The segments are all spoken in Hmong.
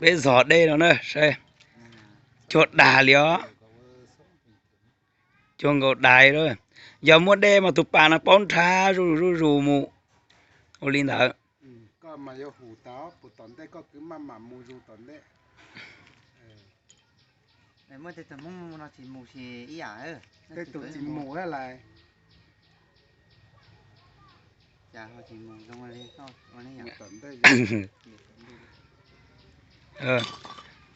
Peb zog dej no na, saib, cuag dag li os. Cuag nkaus dag li. Yog muaj dej mas tus pas no paub nrhab zuj zuj zus mus. Ua li ntawd.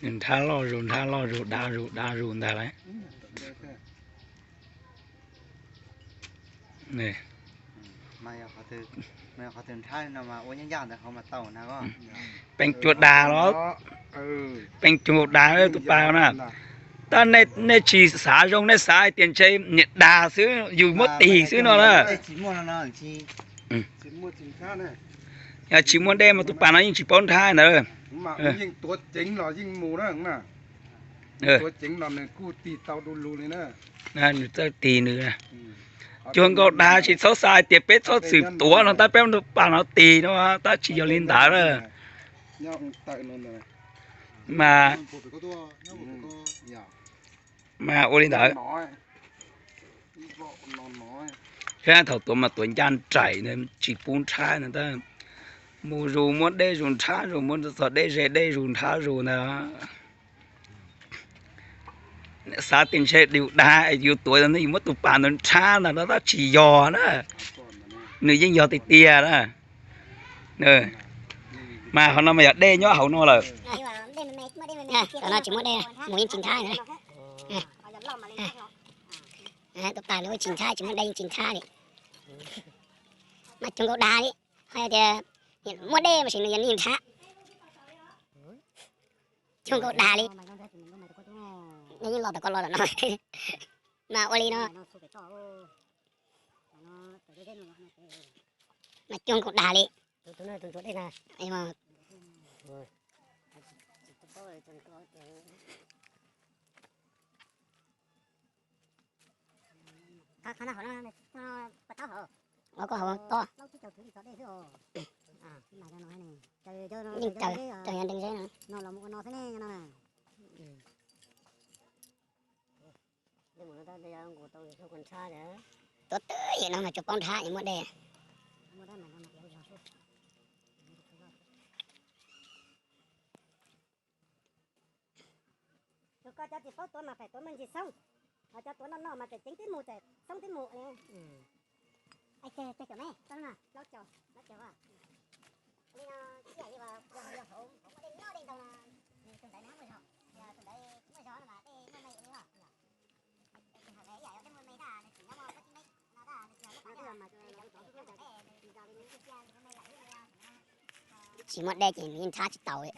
Nrhab loj zus, nrhab loj zus, dav zus, dav zus ntag lauj. Peev cuag dag los, peev cuag dag tus pas na. Tab nej tsis xav zoo, nej xav hais tias ntshe niam dag xwb, yus muab tig xwb no na. Yog tsis muaj dej mas tus pas no yeej tsis paub nrhab ntawd. Nws txawj tig nws. Cuag nkaus dag, tsis txhob xav hais tias peb txhob txwm tuav no tab peb tus pas no tig no, tab tsis yog li ntawd na. Mas, mas ua li ntawd. Thaum tuav mas tuav ncaj nraim, tsis pub nrhab no. Mus zus muab dej zus nrhab zus, muab txog dej ze dej zus nrhab zus ntag. Xav tias ntshe yus dag, yus tuav yus muab tus pas ntawd nrhab ntag no, tab tsis yog na. Nws yeej yog tiag tiag na. Mas qhov no mas yog dej nyob hauv no lawm. Qhov no tsis muaj dej, mus yeej tsis nrhab na. Tus pas nws ua tsis nrhab, tsis muaj dej yeej tsis nrhab li. Mas cuag nkaus dag li. Ho yog tias muaj dej mas nws yeej nrhab. Cuag nkaus dag li. Yeej los tom koj los tom no. Mas ua li no. Mas cuag nkaus dag li. Koj haus tob. Yeej caws, caws ntees zeb no. Tuav twb ywm no mas tsuas paub nrhab es muaj dej. Tus ko cov tsis paub tuav mas pheej tuav me ntsis xoob, ho cov tuav noj noj mas tseem ceev tib mus tseem xoob tib mus li. Li no ib yam li yog hauv muaj dej noj dej ntau no, tus ntawd nws muaj zog, tus ntawd tsis muaj zog no mas dej muaj me li os. Tsis muaj dej ces nws yeej nrhab tsis tau li.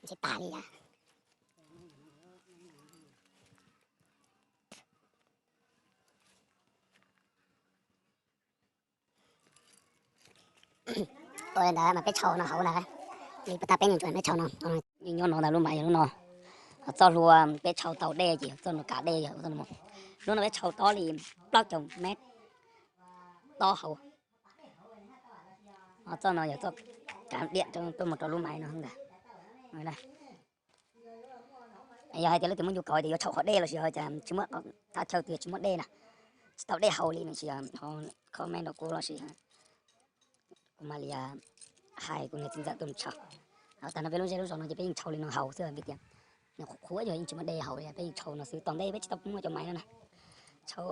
Ntshe tas li yam. Ua li ntawd mas peb tshau no hauv ntag, li puas tas peb nyeem tsuas peb tshau no. Yeej nyob no ntag, lub maiv yog lub no. Ho txoj hlua peb tshau tau dej ces txoj no kav dej yog txoj no. Lub no peb tshau tob li plaub caug mev tob hauv. Ho txoj no yog txoj kav diam tuaj mus rau lub maiv no ntag. Yog hais tias leej twg muaj ncu kauv tias yuav tshau qhov dej los sis ho cas tsis muaj thaj chaw twg tsis muaj dej na, tsis tau dej haus li no ces comment rau kuv los sis kuv mam li hais kuv niam txiv ntxawm tuaj mus tshau. Tag no peb lub zej lub zos no ces peb yeej tshau li no haus xwb vim tias nws qhuav qhuav yog yeej tsis muaj dej haus li, peb yeej tshau no xwb. Tom ntej peb tsis tau muaj cov maiv no na, tshau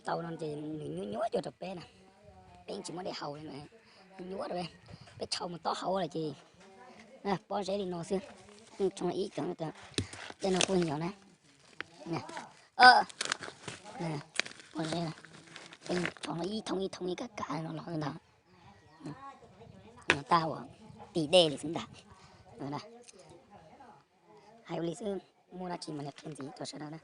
tau no ces nws nyuaj nyuaj cuag rau peb na, peb yeej tsis muaj dej haus li, nyuaj rau peb. Peb tshau mus tob hauv lawm ces pob zeb li no xwb. Yeej tshau ib cov, tej no kuj yog na, pob zeb, peb yeej tshau ib thoob ib thoob ib kav kav no los ntag. Tag uas tis dej li xwb ntag. Hais ua li xwb, muaj dab tsi mam li qhia ntxiv rau sawv daws na.